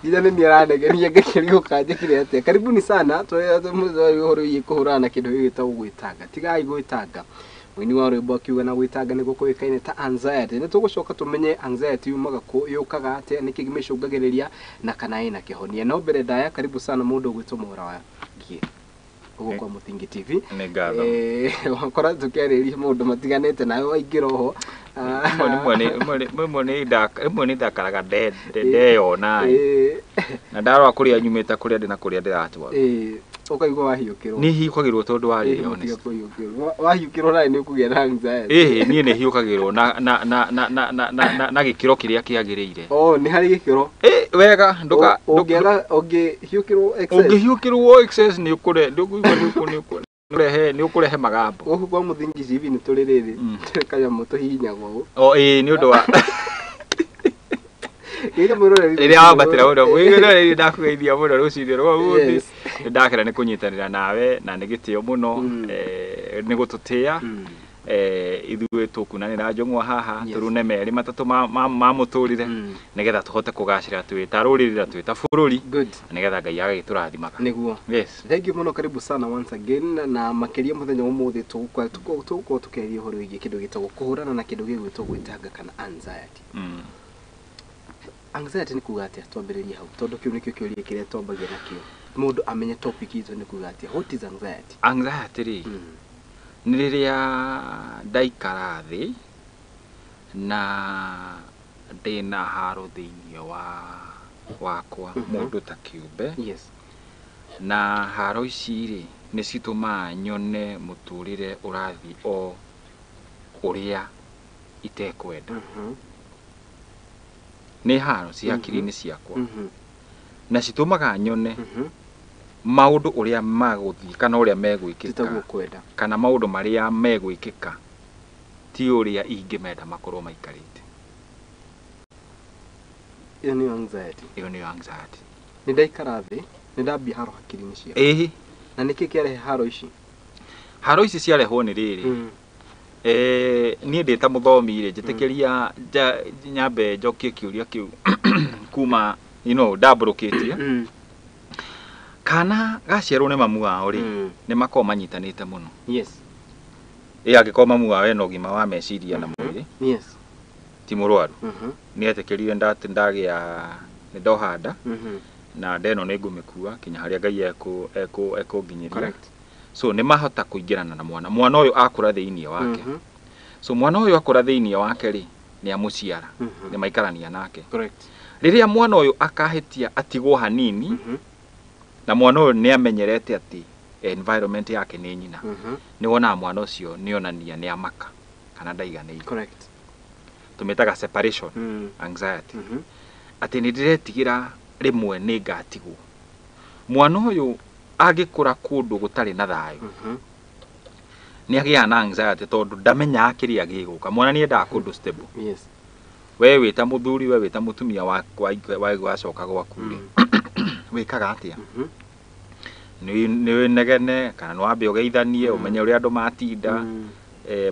Nginya nĩ niĩ aranegenia ngakĩrigwo kanjĩkire atĩa. Karibuni sana ũhoro wĩgiĩ kũhũrana na kĩndũ gĩgwĩtagwo gwĩtanga. Tigai gwĩtanga. Mũini wa rwĩmbo akiuga na gwĩtanga nĩguo kũĩkaine ta anxiety. Nĩ tũgũcoka tũmenye anxiety yumaga kũ, yũkaga atĩa, nĩkĩ mĩcũngagĩrĩria na kana ĩna kĩhonia. No mbere ndaya, karibu sana mũndũ ũgwĩtwo Mũhũra wa Ngie gũkũ kwa Mũthingi TV. Nĩ ngatho. Wakora tũkĩarĩrĩria maũndũ matiganĩte nawe waingĩra oho. Rĩmwe nĩ ndakaraga ndeyona na ndarora kũrĩa nyumĩte, kũrĩa ndĩ na kũrĩa ndĩratwarwo. Ũkaigua wahiũkĩrwo. Nĩ hiũkagĩrwo tondũ wa rĩrĩ Mũtiga honest. kũhiũkĩrwo. Wahiũkĩrwo nawe nĩ ũkũgĩa na anxiety. Ĩhĩ, niĩ nĩ hiũkagĩrwo na na na na na na na na na gĩkĩro kĩrĩa kĩagĩrĩire. Oh, nĩ harĩ gĩkĩro. Ĩ wega, ndũka Ũngĩaga ũngĩhiũkĩrwo excess. Ũngĩhiũkĩrwo excess nĩ ũkũre ndũkũigua nĩ ũkũrehe magambo. Gũkũ kwa Mũthingi TV nĩ tũrĩ rĩrĩ tũrĩ kanyamũ tũhihinyagwo ũũ. O ĩĩ, nĩ ũndũ wa Gĩka mwĩroreri. Rĩrĩa wambatĩra mũno mwĩroreri, ndakũgeithia mũno rũcinĩ rwa ũmũthĩ. Nĩ ndakena nĩ kũnyitanĩra nawe na nĩ gĩtĩo mũno, nĩ gũtũtĩa. Ithuĩ tũkunanĩra njũng'wa haha, tũrune merĩ matatũ ma mũtũrĩre, nĩgetha tũhote kũgacĩra twĩ ta rũrĩrĩ na twĩ ta bũrũri, nĩgetha Ngai agagĩtũrathimaga. Nĩguo. Yes. Thank you mũno, karibu sana once again, na makĩria mũthenya wa ũmũthĩ tũgũkorwo tũkĩaria ũhoro wĩgiĩ kĩndũ gĩtagwo kũhũrana na kĩndũ gĩgwĩtwo gwĩtanga kana anxiety. Anxiety nĩ kuga atĩa? Twambĩrĩrie hau tondũ kĩu nĩkĩo kĩũria kĩrĩa twambagia nakĩo, mũndũ amenye topic itũ nĩ kuga atĩa. What is anxiety? Anxiety rĩ, nĩ rĩrĩa ndaikara thĩ na ndĩna haro thĩinĩ wa wakwa, mũndũ ta kĩũmbe, na haro ici rĩ, nĩ citũmaga nyone mũtũrĩre ũrathiĩ o ũrĩa itekwenda. Nĩ haro ci hakiri-inĩ ciakwa na citũmaga nyone maũndũ ũrĩa magũthiĩ kana ũrĩa megwĩkĩka titaguo kwenda, kana maũndũ marĩa megwĩkĩka ti ũrĩa ingĩmenda makorwo maikarĩte. Ĩyo nĩyo anxiety. Ĩyo nĩyo anxiety. Nĩ ndaikara thĩ, nĩ ndambia haro hakiri-inĩ ciakwa. Na nĩkĩ kĩarehe haro ici? Haro ici ciarehwo nĩ rĩrĩ, niĩ ndĩ ta mũthomi rĩ, njĩtĩkĩria nyambe njokie kĩũria kĩu kuma ndambũrũkĩtie. Kana gaciarwo nĩ mamu wao rĩ, nĩ makoragwo manyitanĩte mũno. Ĩ angĩkorwo mamu wao ena ũgima wa meciria na mwĩrĩ, ti mũrwaru, nĩ etĩkĩrire ndagĩa nĩ ndoha nda na nda ĩno nĩ ngũmĩkua kinya harĩa Ngai ekũnginyĩria. So nĩ mahota kũingĩrana na mwana, mwana ũyũ akũra thĩinĩ wake. So mwana ũyũ akũra thĩinĩ wake rĩ, nĩ amũciara, nĩ maikarania nake. Rĩrĩa mwana ũyũ akahĩtia atigwo hanini, na mwana ũyũ nĩ amenyerete atĩ environment yake nĩ nyina, nĩ wonaga mwana ũcio nĩ onania nĩ amaka kana ndaiganĩire. Tũmĩtaga separation anxiety, atĩ nĩ ndĩretigĩra rĩmwe nĩ ngatigwo. Mwana ũyũ angĩkũra kũndũ gũtarĩ na thayũ, nĩ agĩaga na anxiety tondũ ndamenyaga kĩrĩa gĩgũka. Mwana nĩ endaga kũndũ stable. We wĩ ta mũthuri, we wĩ ta mũtumia wacoka gwaku rĩ, wĩkaga atĩa? Nĩ ũnegene kana nĩ wambe ũgeithanie, ũmenye ũrĩa andũ matinda,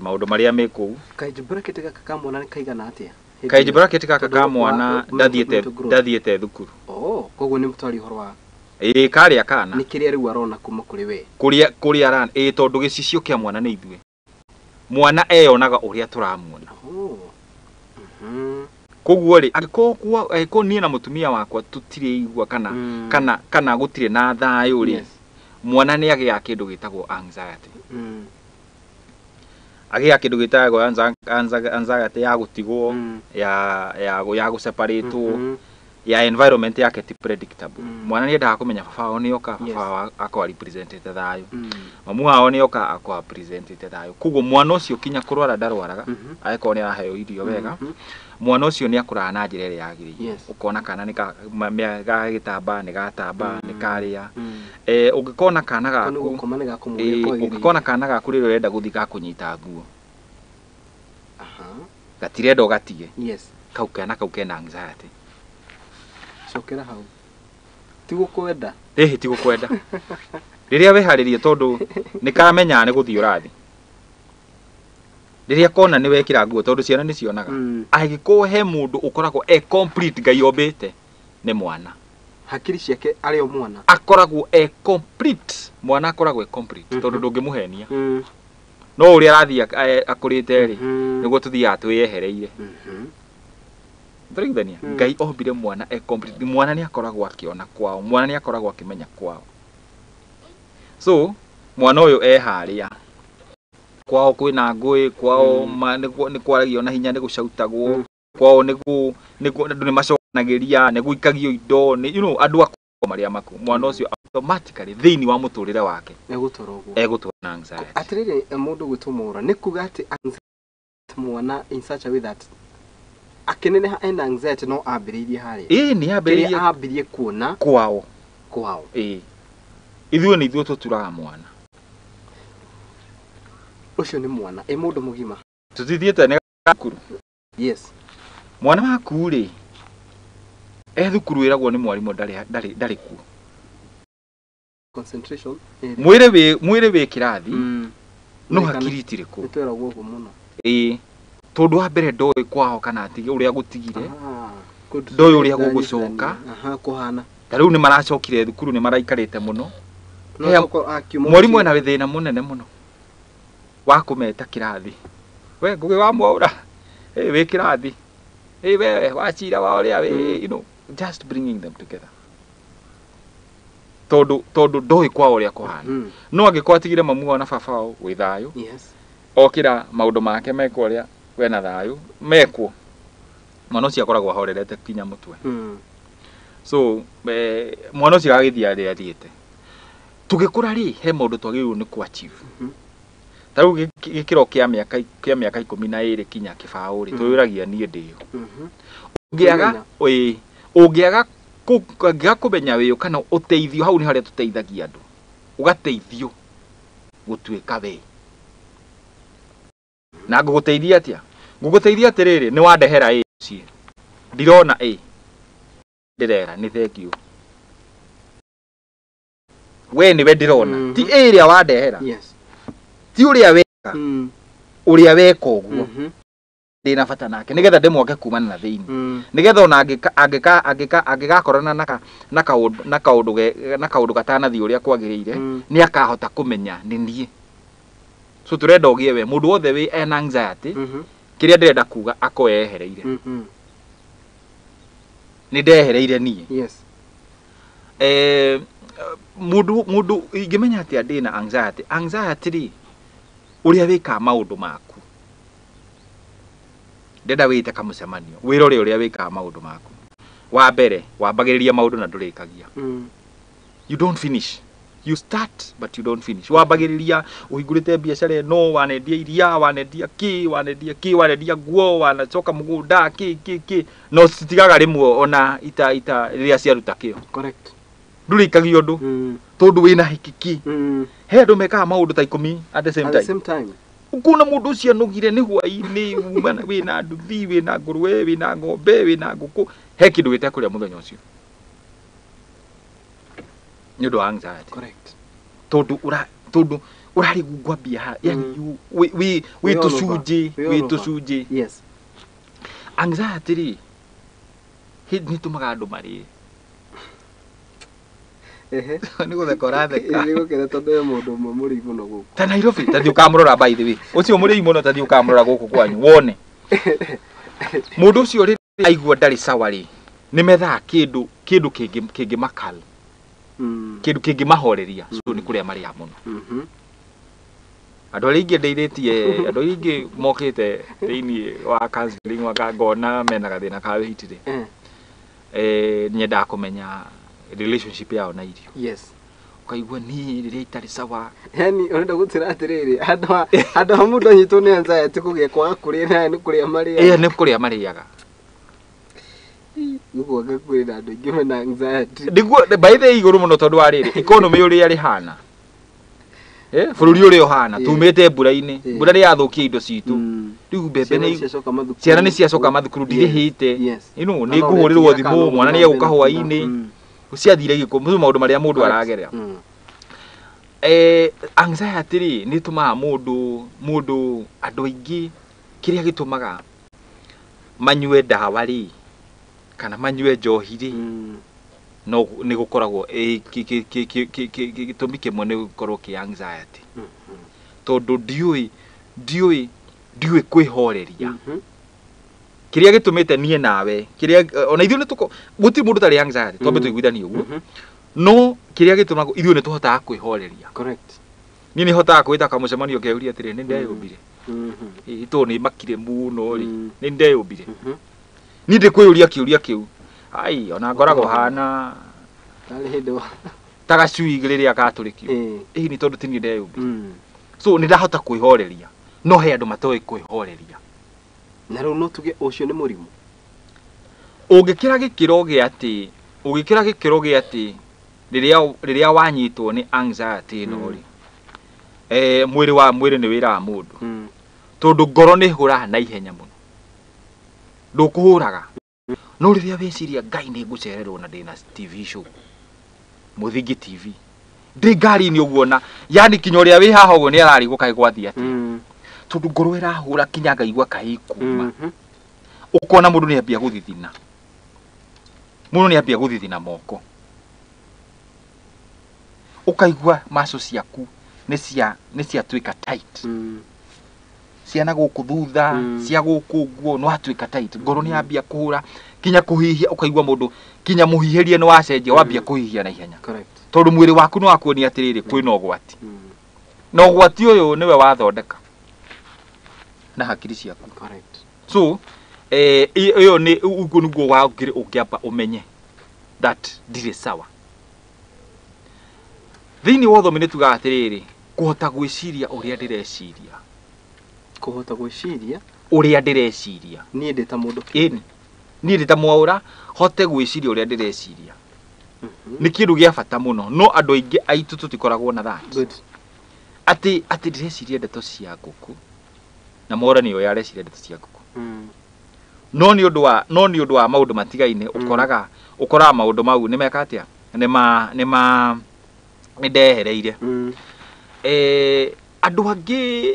maũndũ marĩa me kũu. Kaĩnji bracket gaka ka mwana nĩ kaigana atĩa? Kaĩnji bracket gaka Tondũ ka mwana ndathiĩte mental growth. Ndathiĩte thukuru. Oh, koguo nĩ mũtwari ũhoro wa Ĩĩ, karĩa kana nĩ kĩrĩa rĩu arona kuma kũrĩ we. Kũrĩa arana ĩĩ, tondũ gĩcicio kĩa mwana nĩ ithuĩ. Mwana eyonaga ũrĩa tũramuona. Koguo rĩ, angĩkorwo niĩ na mũtumia wakwa tũtirĩ igua kana kana gũtirĩ na thayũ rĩ, mwana nĩ agĩaga kĩndũ gĩtagwo anxiety. Agĩaga kĩndũ gĩtagwo anxiety ya gũtigwo, ya gũseparatwo, ya environment yake ti predictable. Mwana nĩ endaga kũmenya baba wao nĩ oka, baba wao akorwo representĩte thayũ, mamu wao nĩ oka akorwo representĩte thayũ. Koguo mwana ũcio kinya kũrwara ndarwaraga, angĩkorwo nĩ araheo irio wega, mwana ũcio nĩ akũraga na njĩra ĩrĩa yagĩrĩire. Ũkona kana nĩ gagĩtamba, nĩ gatamba, nĩ karĩa. Ũngĩkona kana Ko nĩ gaku gũkoma nĩ gakoma ũrĩa kwagĩrĩire. Ũngĩkona kana gaku rĩrĩa ũrenda gũthiĩ gakũnyita nguo, gatirenda ũgatige, kau kana kau kena anxiety. Cokera hau. Ti gũkwenda. Ĩhĩ, ti gũkwenda rĩrĩa weharĩrie, tondũ nĩ kamenyaga nĩ gũthiĩ ũrathiĩ. Rĩrĩa kona nĩ wekĩra nguo, tondũ ciana nĩ cionaga, angĩkorwo he mũndũ ũkoragwo e complete Ngai ombĩte, nĩ mwana. Hakiri ciake arĩ o mwana. Akoragwo e complete. Mwana akoragwo e complete tondũ ndũngĩmũhenia. No ũrĩa arathiĩ akũrĩte rĩ, nĩguo tũthiaga twĩyehereire. Tũraiguithania? Ngai ombire mwana e complete. Mwana nĩ akoragwo akĩona kwao, mwana nĩ akoragwo akĩmenya kwao. So mwana ũyũ e harĩa kwao kwĩna ngũĩ, kwao nĩ kwaragio na hinya, nĩ gũcautagwo, kwao nĩ andũ nĩ macokanagĩria, nĩ gũikagio indo, nĩ you know andũ a marĩa maku. Mwana ũcio automatically thĩinĩ wa mũtũrĩre wake egũtũra na anxiety. Atĩrĩrĩ, mũndũ gwĩtwo Mwaũra, nĩ kuga atĩ anxiety mwana in such a way that akĩneneha ena anxiety no ambĩrĩirie harĩa. Ĩĩ, nĩ ambĩrĩirie. Kĩrĩa ambirie kuona kwao. Kwao. Ĩĩ. Ithuĩ nĩ ithuĩ tũturaga mwana. Ũcio nĩ mwana, ĩ mũndũ mũgima. Tũtithiĩte nĩ thukuru. Yes. Mwana waku rĩ, e thukuru ĩragwo nĩ mwarimũ ndarĩ kuo. Concentration. Mwĩrĩ wĩ kĩrathi, no hakiri itirĩ kuo. Nĩtweragwo ũguo mũno. Ĩĩ. Tondũ wa mbere ndoĩ kwao kana atige ũrĩa gũtigire, ndoĩ ũrĩa gũgũcoka. Kũhana. Ta rĩu nĩ maracokire thukuru, nĩ maraikarĩte mũno. Mwarimũ ena thĩna mũnene mũno wa kũmeta kĩrathi. We Ngũgĩ wa Mwaũra, wĩ kĩrathi, we Wachira wa ũrĩa wĩ, you know, just bringing them together. Tondũ ndoĩ kwao ũrĩa kũhana. No angĩkorwo atigire mamu wao na baba wao wĩ thayũ, okĩra maũndũ make mekwo ũrĩa wena thayũ mekwo, mwana ũcio akoragwo ahorerete kinya mũtwe. So mwana ũcio agagĩthiĩ arĩa athiĩte. Tũgĩkũra rĩ, he maũndũ twagĩrĩirwo nĩ kũ achieve. Ta rĩu gĩkĩro kĩa mĩaka 12 kinya kĩbaũ rĩ, twĩyũragia niĩ ndĩũ. Ũngĩaga kũmenya wĩũ kana ũteithio, hau nĩ harĩa tũteithagia andũ, ũgateithio gũtuĩka we. Na ngũgũteithia atĩa? Ngũgũteithia atĩrĩrĩ, nĩ wandehera ĩ mũciĩ, ndirona ĩ, ndĩrera nĩ thengiũ. We nĩwe ndĩrona, ti ĩ ĩrĩa wandehera, ti ũrĩa weka, ũrĩa weka ũguo ndĩna bata nake, nĩgetha ndĩmwake kumana na thĩinĩ, nĩgetha ona angĩgakorana na kaũndũ gatanathiĩ ũrĩa kwagĩrĩire, nĩ akahota kũmenya nĩ niĩ. So tũrenda ũgĩe we, mũndũ wothe wĩ ena anxiety, kĩrĩa ndĩrenda kuga akorwo eyehereire. Nĩ ndehereire niĩ. Mũndũ ingĩmenya atĩa ndĩna anxiety? Anxiety rĩ, ũrĩa wĩkaga maũndũ maku. Ndĩrenda wĩte kamũcemanio, wĩrore ũrĩa wĩkaga maũndũ maku. Wa mbere, wambagĩrĩria maũndũ na ndũrĩkagia. You don't finish. You start but you don't finish. Wambagĩrĩria ũhingũrĩte biacara ĩno, wanendia iria, wanendia kĩ, wanendia kĩ, wanendia nguo, wanacoka mũgũnda kĩ kĩ kĩ, no citigaga rĩmwe ona ita rĩrĩa ciaruta kĩo. Correct. Ndũrĩkagia ũndũ tondũ wĩna hĩkĩki. He andũ mekaga maũndũ ta 10 at the same time. At the same time. Ũkuona mũndũ ũcio anogire nĩ hwaĩ-inĩ, wĩna nduthi, wĩna ngũrwe, wĩna ng'ombe, wĩna ngũkũ, he kĩndũ gĩtekũrĩa mũthenya ũcio nĩ ũndũ wa anxiety. Correct. Tondũ ũrarĩ ngwambia haha, yani wĩ tũcunjĩ, wĩ tũcunjĩ. Yes. Anxiety rĩ, nĩ ĩtũmaga andũ marĩe. Nĩ gũtheka ũratheka. Nĩ gũkena tondũ he mũndũ ũmwe mũrĩi mũno gũkũ. Ta Nairobi, ta thiĩ ũkamũrora by the way. Ũcio mũrĩi mũno, ta thiĩ ũkamũrora gũkũ kwanyu wone. Mũndũ ũcio rĩ aigua ndarĩ sawa rĩ, nĩ methaga kĩndũ kĩngĩmakal, kĩndũ kĩngĩmahoreria. So nĩ kũrĩa marĩaga mũno. Andũ arĩa aingĩ ndeithĩtie, andũ arĩa aingĩ mokĩte thĩinĩ wa counseling ngona mena gathĩna ka weight rĩ, nyendaga kũmenya relationship yao na irio. Yes. Ukaigua niĩ rĩrĩa itarĩ sawa. Yani ũrenda gũtwĩra atĩrĩrĩ, handũ ha mũndũ anyitwo nĩ anxiety kũgĩa kwaga kũrĩa naye nĩ kũrĩa marĩaga. Ĩĩ, nĩ kũrĩa marĩaga. Gũkũ anga kwĩna andũ aingĩ mena anxiety. Nĩguo by the way igũrũ mũno tondũ wa rĩrĩ, economy ũrĩa rĩhana, bũrũri ũrĩa ũhana, tumĩte mbura-inĩ, mbura nĩ yathũkia indo citũ. Rĩu mbembe nĩ ciana nĩ ciacoka mathukuru, ndirĩhĩte. You know, nĩ ngũhũrĩrwo thimũ, mwana nĩ egũka hwaĩ-inĩ. Ciathire gĩkũ, maũndũ marĩa mũndũ aragerera. Anxiety rĩ, nĩ ĩtũmaga mũndũ andũ aingĩ kĩrĩa gĩtũmaga manyue ndawa rĩ, kana manyue njohi rĩ, No nĩ gũkoragwo gĩtũmi kĩmwe nĩ gũkorwo kĩ anxiety. Tondũ ndiũĩ kwĩhoreria. Kĩrĩa gĩtũmĩte niĩ nawe, kĩrĩa ona ithuĩ nĩ tũko gũtirĩ mũndũ ũtarĩ anxiety, twambe tũiguithanie ũguo. No kĩrĩa gĩtũmaga ithuĩ nĩ tũhotaga kwĩhoreria. Correct. Niĩ nĩ hotaga kwĩta kamũcemanio ngeyũria atĩrĩrĩ, nĩ ndeyũmbire. Ĩĩ tondũ nĩ makire mũno rĩ, nĩ ndeyũmbire. Niĩ ndĩkwĩyũria kĩũria kĩu. Ai, ona ngoragwo hana ta gacui rĩrĩa gatũrĩkio. Ĩĩ nĩ tondũ ti niĩ ndeyũmbire. So nĩ ndahota kwĩhoreria. No he andũ matoĩ kwĩhoreria. Na rĩu no tuge ũcio nĩ mũrimũ. Ũngĩkĩra gĩkĩro gĩa atĩ, ũngĩkĩra gĩkĩro gĩa atĩ rĩrĩa wanyitwo nĩ anxiety ĩno rĩ, mwĩrĩ wa mwĩrĩ nĩ wĩraga mũndũ. Tondũ ngoro nĩ ĩhũraga na ihenya mũno. Ndũkũhũraga. No rĩrĩa weciria Ngai nĩ ngũcererwo na ndĩna TV show, Mũthingi TV, ndĩ ngari-inĩ ũguo na yani kinya ũrĩa wĩ haha ũguo nĩ ararigwo kaĩ gwathiĩ atĩa. Tondũ ngoro ĩrahũra kinya ngaigua kaĩ ĩkuma. Ũkona mũndũ nĩ ambia gũthithina. Mũndũ nĩ ambia gũthithina moko. Ũkaigua maco ciaku nĩ ciatuĩka tight. Ciana gũkũ thutha, cia gũkũ ũguo nĩ watuĩka tight. Ngoro nĩ yambia kũhũra kinya kũhihia, ũkaigua mũndũ kinya mũhihĩrie nĩ wacenjia, wambia kũhihia na ihenya. Tondũ mwĩrĩ waku nĩ wakuonia atĩrĩrĩ kwĩna ũgwati. Na ũgwati ũyũ nĩwe wathondeka na hakiri ciaku. So ĩyo nĩ ũguo nĩguo ũngĩamba ũmenye that ndirĩ sawa. Thĩinĩ wa ũthomi nĩ tugaga atĩrĩrĩ, kũhota gwĩciria ũrĩa ndĩreciria. Kũhota gwĩciria ũrĩa ndĩreciria. Niĩ ndĩ ta mũndũ. Ĩni. Niĩ ndĩ ta Mwaũra, hote gwĩciria ũrĩa ndĩreciria. Nĩ kĩndũ gĩa bata mũno, no andũ aingĩ aitũ tũtikoragwo na that. Good. Atĩ ndĩreciria ndeto cia ngũkũ. Na Mwaũra nĩoĩ areciria ndeto cia ngũkũ. No nĩ ũndũ wa maũndũ matigaine, ũkoraga maũndũ mau nĩ meka atĩa? Nĩ ndehereire. Andũ angĩ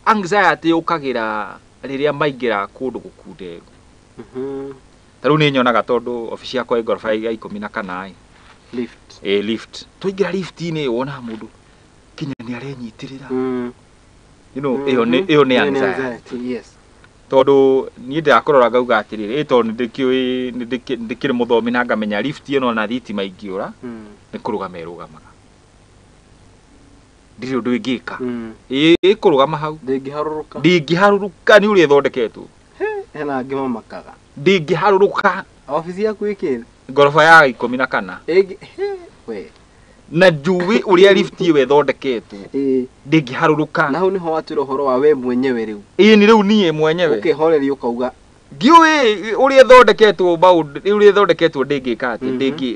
anxiety yũkagĩra rĩrĩa maingĩra kũndũ gũkunderu. Ta rĩu nĩ nyonaga tondũ obici yakwa ĩ ngoroba ya 14 ĩ. Lift. Ĩ lift. Twaingĩra lift-inĩ wonaga mũndũ kinya nĩ arenyitĩrĩra. You know, ĩyo nĩ anxiety. Yes. Tondũ niĩ ndĩrakũrora ngauga atĩrĩrĩ, ĩ tondũ nĩndĩkĩũĩ ndĩkĩrĩ mũthomi na ngamenya lift ĩno na thitima ingĩũra nĩ kũrũgama ĩrũgamaga. Ndirĩ ũndũ ĩngĩka. Ĩkũrũgama hau. Ndĩngĩharũrũka. Ndĩngĩharũrũka nĩ ũrĩa ĩthondeketwo. Hena angĩ mamakaga. Ndĩngĩharũrũka. Obici yaku ĩkĩ? Ngoroba ya 14. We. Na njũĩ ũrĩa lift ĩyo ĩthondeketwo. Ndĩngĩharũrũka. Na hau nĩho watwĩra ũhoro wa we mwenyewe rĩu. Ĩĩ nĩ rĩu niĩ mwenyewe. Ũkĩhoreria ũkauga ndiũĩ ũrĩa ĩthondeketwo maũndũ, ũrĩa ĩthondeketwo ndĩngĩka atĩ,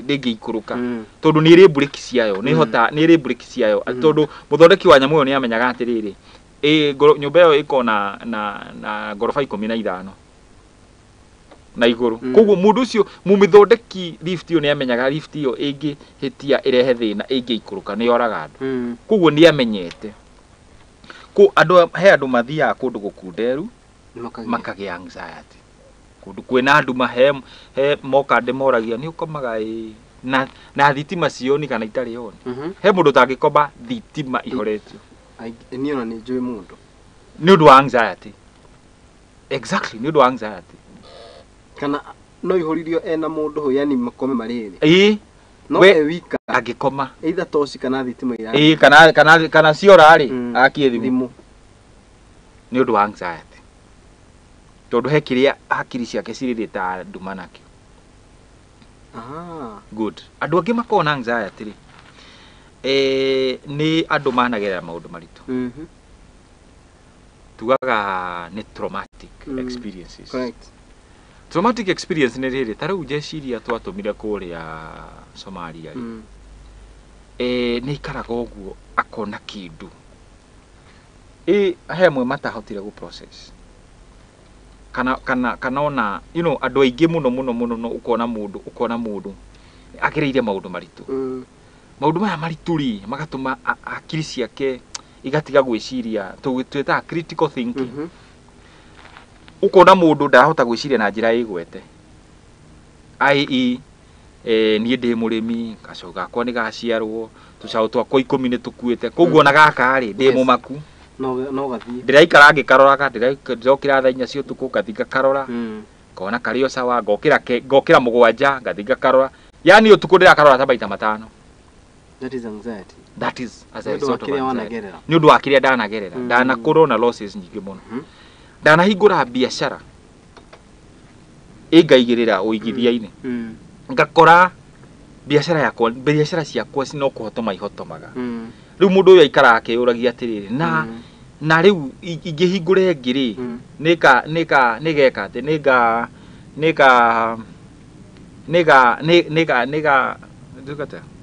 ndĩngĩikũrũka. Tondũ nĩ ĩrĩ breki ciayo, nĩ hota, nĩ ĩrĩ breki ciayo. Tondũ mũthondeki wa nyamũ ĩyo nĩ amenyaga atĩrĩrĩ, nyũmba ĩyo ĩkoragwo na ngoroba 15 na igũrũ. Koguo mũndũ ũcio mũmĩthondeki lift ĩyo nĩ amenyaga lift ĩyo ĩngĩhĩtia ĩrehe thĩna, ĩngĩikũrũka nĩ yoraga andũ. Koguo nĩ amenyete. He andũ mathiaga kũndũ gũkunderu makagĩa anxiety. Kũndũ kwĩna nduma he moka ndĩmoragia nĩ ũkomaga ĩ na thitima cioni kana itarĩ on. He mũndũ ũtangĩkoma thitima ihoretio. Niĩ ona nĩ njũĩ mũndũ. Nĩ ũndũ wa anxiety. Exactly, nĩ ũndũ wa anxiety. Kana no ihũririo ena mũndũ hau, yani makome marĩ erĩ. Ĩĩ. No e wika. Angĩkoma. Either toci kana thitima ira. Ĩĩ, kana ciora rĩ, akie thimũ. Nĩ ũndũ wa anxiety. Tondũ he kĩrĩa hakiri ciake cirĩrĩ ta nduma nakĩo. Good. Andũ angĩ makoragwo na anxiety rĩ, nĩ andũ managerera maũndũ maritũ. Tugaga nĩ traumatic experiences. Correct. Traumatic experience nĩ rĩrĩ, ta rĩu jeshi iria twatũmire kũrĩa Somalia rĩ, nĩ ikaraga ũguo akona kĩndũ. He amwe matahotire gũ process. Kana ona, you know, andũ aingĩ mũno mũno mũno no ũkona mũndũ agereire maũndũ maritũ. Maũndũ maya maritũ rĩ, magatũma hakiri ciake igatiga gwĩciria, twĩtaga critical thinking. Ũkona mũndũ ndarahota gwĩciria na njĩra ĩgwete. I.e. Niĩ ndĩ mũrĩmi, gacaũ gakwa nĩ gaciarwo, tũcaũ twakwa 10 nĩ tũkuĩte. Koguo ona gaka rĩ, ndĩ mũmaku. No gathiĩ. Ndĩraikara ngĩkaroraga, ndĩrokĩra thaa 4 cia ũtukũ ngathiĩ ngakarora. Ngona karĩ o sawa, ngokĩra 7 ngathiĩ ngakarora. Yaani ũtukũ ndĩrakarora ta maita 5. That is anxiety. That is as a result of anxiety. Nĩ ũndũ wa kĩrĩa ndanagerera. Ndanakorwo na losses nyingĩ mũno. Ndanahingũra biacara ĩngaigĩrĩra ũigithia-inĩ. Ngakora biacara yakwa, biacara ciakwa no kũhotoma ihotomaga. Rĩu mũndũ ũyũ aikaraga akĩyũragia atĩrĩrĩ, na rĩu ingĩhingũra ĩngĩ rĩ, nĩgeka atĩ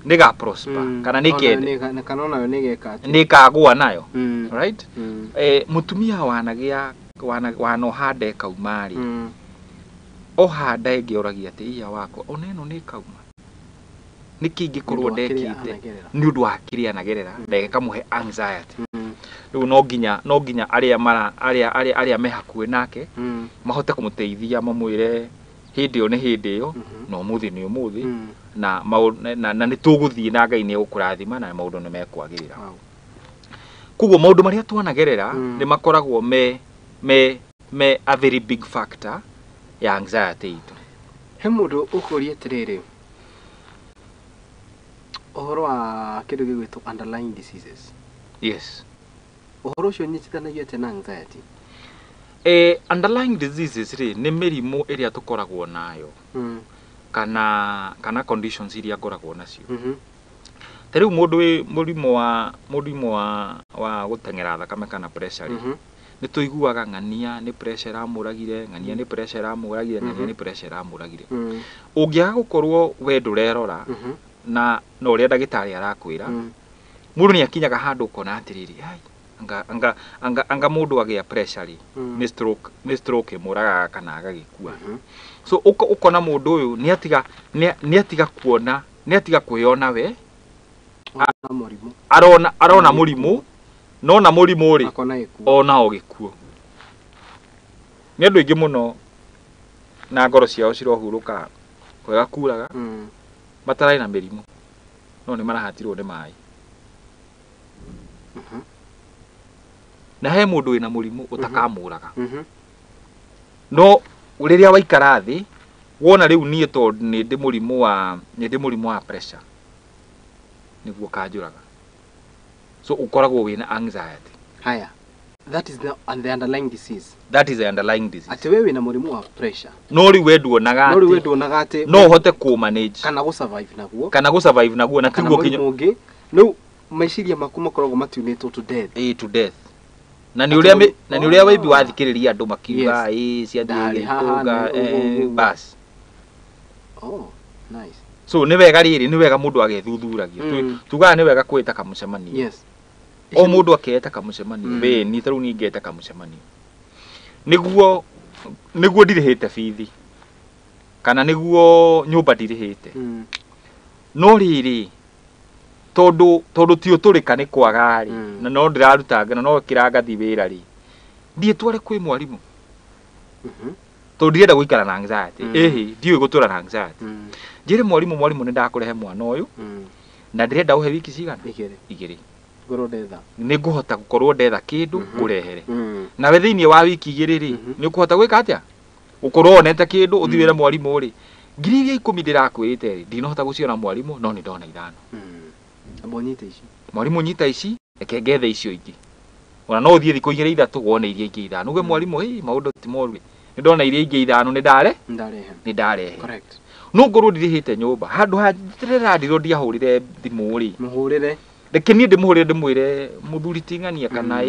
nĩga prosper kana nĩkende kana onayo nĩgeka atĩ nĩkagũa nayo. Right? Mũtumia wanagĩa wanoha nda ĩkauma rĩ, oha nda ĩngĩ oragia atĩ iya wakwa ona ĩno nĩkauma, nĩkĩ ingĩkorwo ndekĩte nĩ ũndũ wa kĩrĩa anagerera na ĩkamũhe anxiety. Rĩu no nginya arĩa me hakuhĩ nake mahote kũmũteithia, mamwĩre hĩndĩ ĩyo nĩ hĩndĩ ĩyo na ũmũthĩ nĩ ũmũthĩ, na nĩ tũgũthiĩ na Ngai nĩ egũkũrathima na maũndũ nĩ mekwagĩrĩra. Koguo maũndũ marĩa twanagerera nĩ makoragwo me a very big factor ya anxiety itũ. He mũndũ ũkũria atĩrĩrĩ, ũhoro wa kĩndũ gĩgwĩtwo underlying diseases. Yes. Ũhoro ũcio ũnyitithanagio atĩa na anxiety? Underlying diseases rĩ, nĩ mĩrimũ ĩrĩa tũkoragwo nayo kana conditions iria ngoragwo nacio. Ta rĩu mũndũ wĩ mũrimũ wa gũteng'era thakame kana pressure rĩ, nĩ tũiguaga ng'ania nĩ pressure ĩramũragire, ng'ania nĩ pressure ĩramũragire, ng'ania nĩ pressure ĩramũragire. Ũngĩaga gũkorwo we ndũrerora na ũrĩa ndagĩtarĩ arakwĩra, mũndũ nĩ akinyaga handũ ũkona atĩrĩrĩ, anga mũndũ agĩa pressure rĩ, nĩ stroke ĩmũragaga kana agagĩkua. So ũkona mũndũ ũyũ nĩ atiga kuona, nĩ atiga kwĩona we, arona mũrimũ, nona mũrimũ rĩ, ona o gĩkuũ. Nĩ andũ aingĩ mũno na ngoro ciao cirohurũka kwega kuraga, matarĩ na mĩrimũ, no nĩ marahatirwo nĩ maĩ. Na he mũndũ wĩna mũrimũ ũtakamũraga. No rĩrĩa waikara thĩ wona rĩu niĩ tondũ nĩ ndĩ mũrimũ wa pressure nĩguo kanjũraga. So ũkoragwo wĩna anxiety. Haya. That is the underlying disease. That is the underlying disease. Atĩ we wĩna mũrimũ wa pressure. No rĩu we nduonaga atĩ no ũhote kũ manage kana gũ survive naguo. Kana gũ survive naguo na tiguo kinya ũngĩ. No meciria maku makoragwo matunĩtwo to death. To death. Na nĩ ũrĩa wĩbi wathikĩrĩria andũ makiuga ĩ ciathiĩ gĩtũnga bas. Oh, nice. So nĩ wega rĩrĩ, nĩ wega mũndũ agethuthuragia. Tugaga nĩ wega kwĩta kamũcemanio. Yes. O mũndũ aketa kamũcemanio. We ni tarĩu niĩ ngeta kamũcemanio. Nĩguo ndirĩhĩte bithi kana nĩguo nyũmba ndirĩhĩte. No rĩrĩ, tondũ ti ũtũrĩka nĩ kwaga rĩ, na no ndĩraruta na no kĩrangathi wĩra rĩ, ndiĩ tware kwĩ mwarimũ. Tondũ ndirenda gũikara na anxiety. Ĩhĩ, ndiũĩ gũtũra na anxiety. Njĩre mwarimũ nĩ ndakũrehe mwana ũyũ na ndĩrenda ũhe wiki cigana? Igĩrĩ. Nĩ ngũhota gũkorwo ndetha kĩndũ ngũrehere. Nawe thĩinĩ wa wiki igĩrĩ rĩ, nĩ ũkũhota gwĩka atĩa? Ũkorwo wonete kĩndũ ũthiĩ wĩre mwarimũ rĩ, ngiri iria 10 ndĩrakwĩrĩte rĩ, ndinahota gũciona mwarimũ no nĩ ndona 5. Amba nyita ici. Mwarimũ nyita ici, reke ngethe icio ingĩ. Ona no ũthiĩ thikũ 2 3 wone iria ingĩ 5. Uge mwarimũ, hĩ maũndũ ti moru. Nĩ ndona iria ingĩ 5 nĩ ndare? Nĩ ndarehe. Correct. No ngorwo ndirĩhĩte nyũmba. Handũ ha ndĩrĩrandirwo ndiahũrire thimũ rĩ. Mũhũrĩre. Reke niĩ ndĩmũhũrĩre ndĩmwĩre mũthuri ti ng'ania kana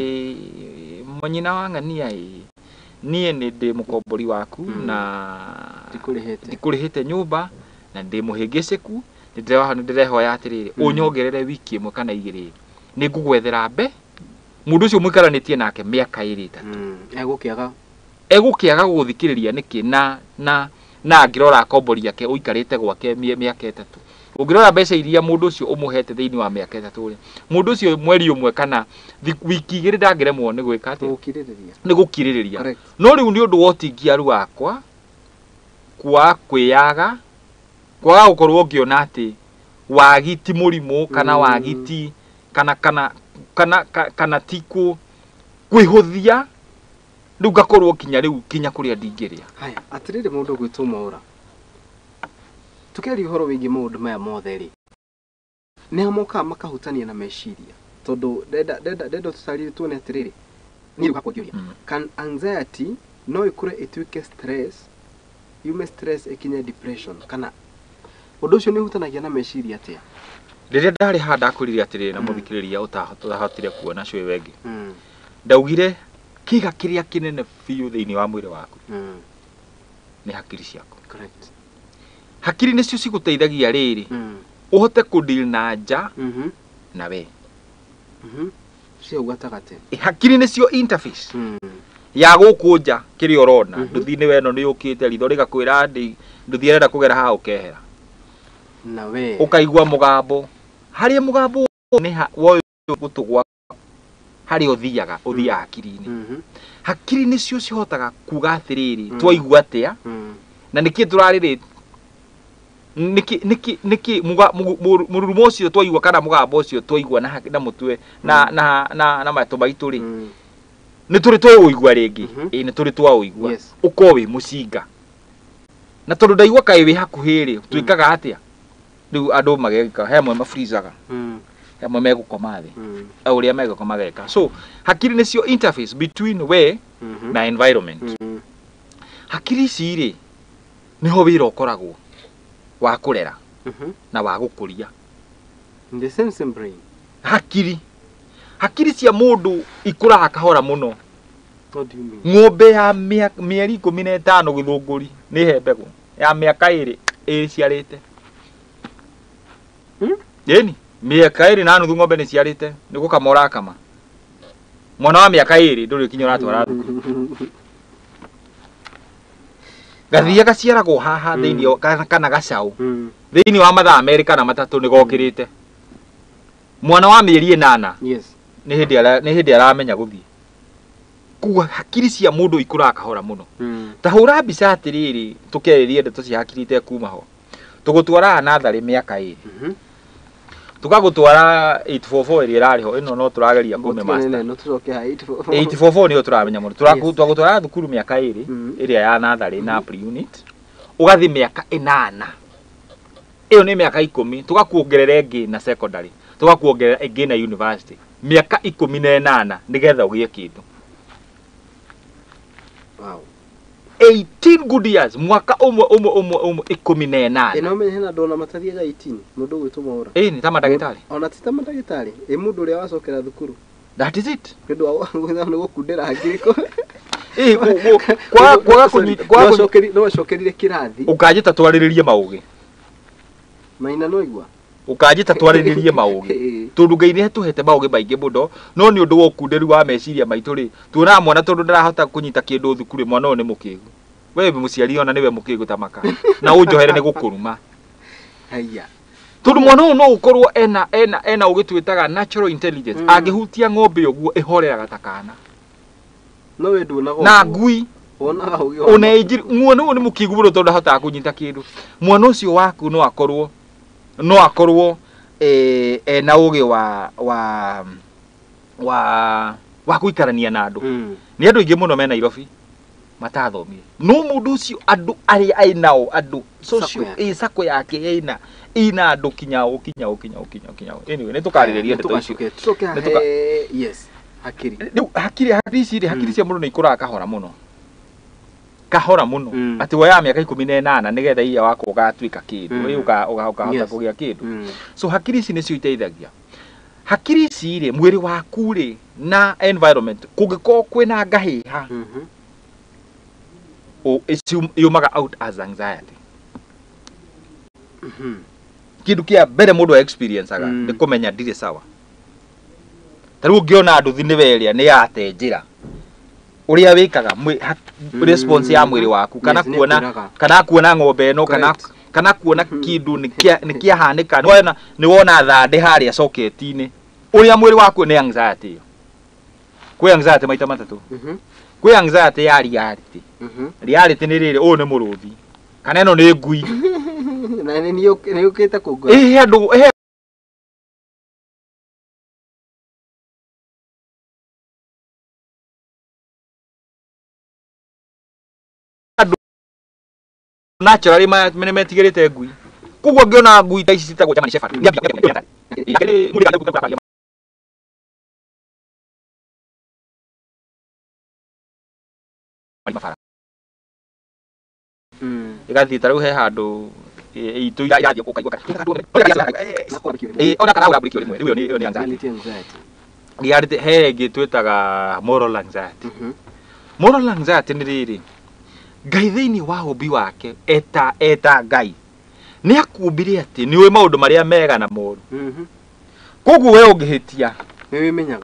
nyina wa ng'ania niĩ nĩ ndĩ mũkombori waku na ndikũrĩhĩte nyũmba na ndĩ mũhĩngĩcĩku, nĩ ndĩrehoya atĩrĩrĩ ũnyongerere wiki 1 kana 2 nĩ ngũgwethera mbe mũndũ ũcio mũikaranĩtie nake mĩaka 2 3 egũkĩaga gũgũthikĩrĩria nĩkĩ na angĩrora akombori ake ũikarĩte gwake mĩaka 3. Ũngĩrora mbeca iria mũndũ ũcio ũmũhete thĩinĩ wa mĩaka 3 rĩ, mũndũ ũcio mweri 1 kana wiki 2 ndangĩremwo nĩ gwĩka atĩa? Nĩ gũkirĩrĩria. No rĩu nĩ ũndũ wa ũtingiaru wakwa kwa kwĩyaga Kwaga gũkorwo ngĩona atĩ wagi ti mũrimũ kana wagi ti kana kana kana kana ti kwĩhũthia rĩu ngakorwo kinya rĩu kinya kũrĩa ndingĩrĩa. Haya, atĩrĩrĩ mũndũ gwĩtwo Mwaũra, tũkĩaria ũhoro wĩgiĩ maũndũ maya mothe rĩ, nĩ mokaga makahutania na meciria, tondũ ndenda tũtarĩrie tuone atĩrĩrĩ, niĩ rĩu hakwa ngĩũria, can anxiety no ĩkũre ĩtuĩke stress, yume stress ĩkinye depression, kana ũndũ ũcio nĩ ũhutanagia na meciria atĩa? Rĩrĩa ndarĩ haha ndakwĩrire atĩrĩrĩ na mũthikĩrĩria ũtahotire kuona cũĩ wengĩ, ndaugire kĩga kĩrĩa kĩnene biũ thĩinĩ wa mwĩrĩ waku nĩ hakiri ciaku. Correct. Hakiri nĩcio cigũteithagia rĩrĩ ũhote kũdeal na nja na we. Cio gatagatĩ. Hakiri nĩcio interface ya gũkũ nja kĩrĩa ũrona. Nduthi-inĩ we ĩno nĩ yũkĩte ritho rĩgakwĩra nduthi ĩrenda kũgera haha ũkehera. Na we ũkaigua mũgambo. Harĩa mũgambo nĩ woyũ gũtũ gwaku harĩa ũthiaga ũthiaga hakiri-inĩ. Hakiri nĩcio cihotaga kuga atĩrĩrĩ twaigua atĩa na nĩkĩ tũrarĩrĩ nĩkĩ nĩkĩ mũrurumo ũcio twaigua kana mũgambo ũcio twaigua na mũtwe na na na na matũ maitũ rĩ nĩ tũrĩ twaũigua rĩngĩ. Ĩĩ nĩ tũrĩ twaũigua. Ũkorwo wĩ mũcinga na tondũ ndaigua kaĩ wĩ hakuhĩ rĩ twĩkaga atĩa rĩu andũ mageka he amwe mafrizaga he amwe megũkoma thĩ ũrĩa megũkoma mageka. So hakiri nĩcio interface between we na environment. Hakiri ici rĩ nĩho wĩra ũkoragwo wa kũrera na wa gũkũria. The same brain. Hakiri hakiri cia mũndũ ikũraga kahora mũno. What do you mean? Ng'ombe ya mĩeri 15 gĩthũngũri nĩ he mbegũ ya mĩaka 2 ĩciarĩte. Ĩni mĩaka 2.5 ng'ombe nĩ ciarĩte nĩ gũkama ũrakama. Mwana wa mĩaka 2 ndũrĩ kinya ũratwara thukuru. Gathia gaciaragwo haha thĩinĩ kana gacaũ thĩinĩ wa mathaa 2 kana 3 nĩ gokĩrĩte. Mwana wa mĩeri 8 nĩ hĩndĩ aramenya gũthiĩ. Koguo hakiri cia mũndũ ikũraga kahora mũno. Ta hũra mbica atĩrĩrĩ tũkĩarĩrie ndeto cia hakiri itekuma ho. Tũgũtwaraga natharĩ mĩaka 2. Tũkagũtwara 844 ĩrĩa ĩrarĩ ho ĩno no tũrageria kũmĩ master. 844 nĩyo tũramenya mũno. Twagũtwara thukuru mĩaka 2 ĩrĩa ya natharĩ na pre-unit. Ũgathiĩ mĩaka 8. Ĩyo nĩ mĩaka 10. Tũgakuongerera ĩngĩ na secondary. Tũgakuongerera ĩngĩ na university. Mĩaka 18 nĩgetha ũgĩe kĩndũ. Wow. 18 good years mwaka ũmwe ũmwe ũmwe ũmwe 18. Ĩno menye hena andũ ona matathiaga 18 mũndũ ũgwĩtwo Mwaũra. Ĩĩ nĩ ta mandagĩtarĩ. Ona ti ta mandagĩtarĩ, ĩ mũndũ ũrĩa wacokera thukuru. That is it. Nĩ ũndũ wa nĩ gũkundĩra hakiri kũ. Ĩĩ kwaga kũnyita no wacokerire kĩrathi. Ũkanjĩta twarĩrĩrie maũgĩ. Maina no igua. Ũkanjĩta twarĩrĩrie maũgĩ. Tondũ Ngai nĩ atũhete maũgĩ maingĩ mũno no nĩ ũndũ wa ũkunderu wa meciria maitũ rĩ tuonaga mwana tondũ ndarahota kũnyita kĩndũ thukuru mwana ũyũ nĩ mũkĩgu. We mũciari ona nĩwe mũkĩgu ta maka na ũnjohere nĩ gũkũruma. Haiya. Tondũ mwana ũyũ no ũkorwo ena ena ena ũgĩ twĩtaga natural intelligence. Angĩhutia ng'ombe ũguo ĩhoreraga ta kana. No we nduonaga na ngui wonaga ũgĩ ona ĩnjiri mwana ũyũ nĩ mũkĩgu mũno tondũ ndahotaga kũnyita kĩndũ. Mwana ũcio waku no akorwo ena ũgĩ wa wa wa gũikarania na andũ. Nĩ andũ aingĩ mũno me Nairobi matathomire. No mũndũ ũcio andũ arĩa ainao andũ social sako yake ĩna ina andũ kinya kinya kinya kinya kinya. Anyway nĩ tũkarĩrĩria ndeto icio. Tũcoke yes hakiri. Rĩu hakiri ici rĩ hakiri cia mũndũ nĩ ikũraga kahora mũno. Kahora mũno. Atĩ woyaga mĩaka 18 nĩgetha iya waku ũgatuĩka kĩndũ. Ũkahota kũgĩa kĩndũ. So hakiri ici nĩcio iteithagia. Hakiri ici rĩ mwĩrĩ waku rĩ na environment kũngĩkorwo kwĩna ngahĩha yumaga out as anxiety. Kĩndũ kĩa mbere mũndũ experience-aga nĩ kũmenya ndirĩ sawa. Ta rĩu ũngĩona nduthi nĩwe ĩrĩa nĩ yate njĩra ũrĩa wĩkaga response ya mwĩrĩ waku kana kuona ng'ombe ĩno kana kuona kĩndũ nĩ kĩahanĩka nĩ wona thandĩ harĩa socket-inĩ ũrĩa mwĩrĩ waku nĩ anxiety ĩyo. Kwĩ anxiety maita matatũ. Kwĩ anxiety ya reality. Reality nĩ rĩrĩ ũyũ nĩ mũrũthi kana ĩno nĩ ngui. Na nĩ ũkĩte kũngora. Ĩ andũ he andũ naturally nĩ metigĩrĩte ngui. Koguo ngĩona ngui ta ici citagwo German Shepherd. Ĩgathiĩ ta rĩu he handũ itũ irathiĩ ũkaigua ona kana ũrambũrĩkio rĩmwe rĩu ĩyo nĩ anxiety. Reality he ĩngĩ twĩtaga moral anxiety. Moral anxiety nĩ rĩrĩ, Ngai thĩinĩ wa ũmbi wake eta Ngai nĩ akumbire atĩ nĩ ũĩ maũndũ marĩa mega na moru. Koguo we ũngĩhĩtia nĩ wĩmenyaga.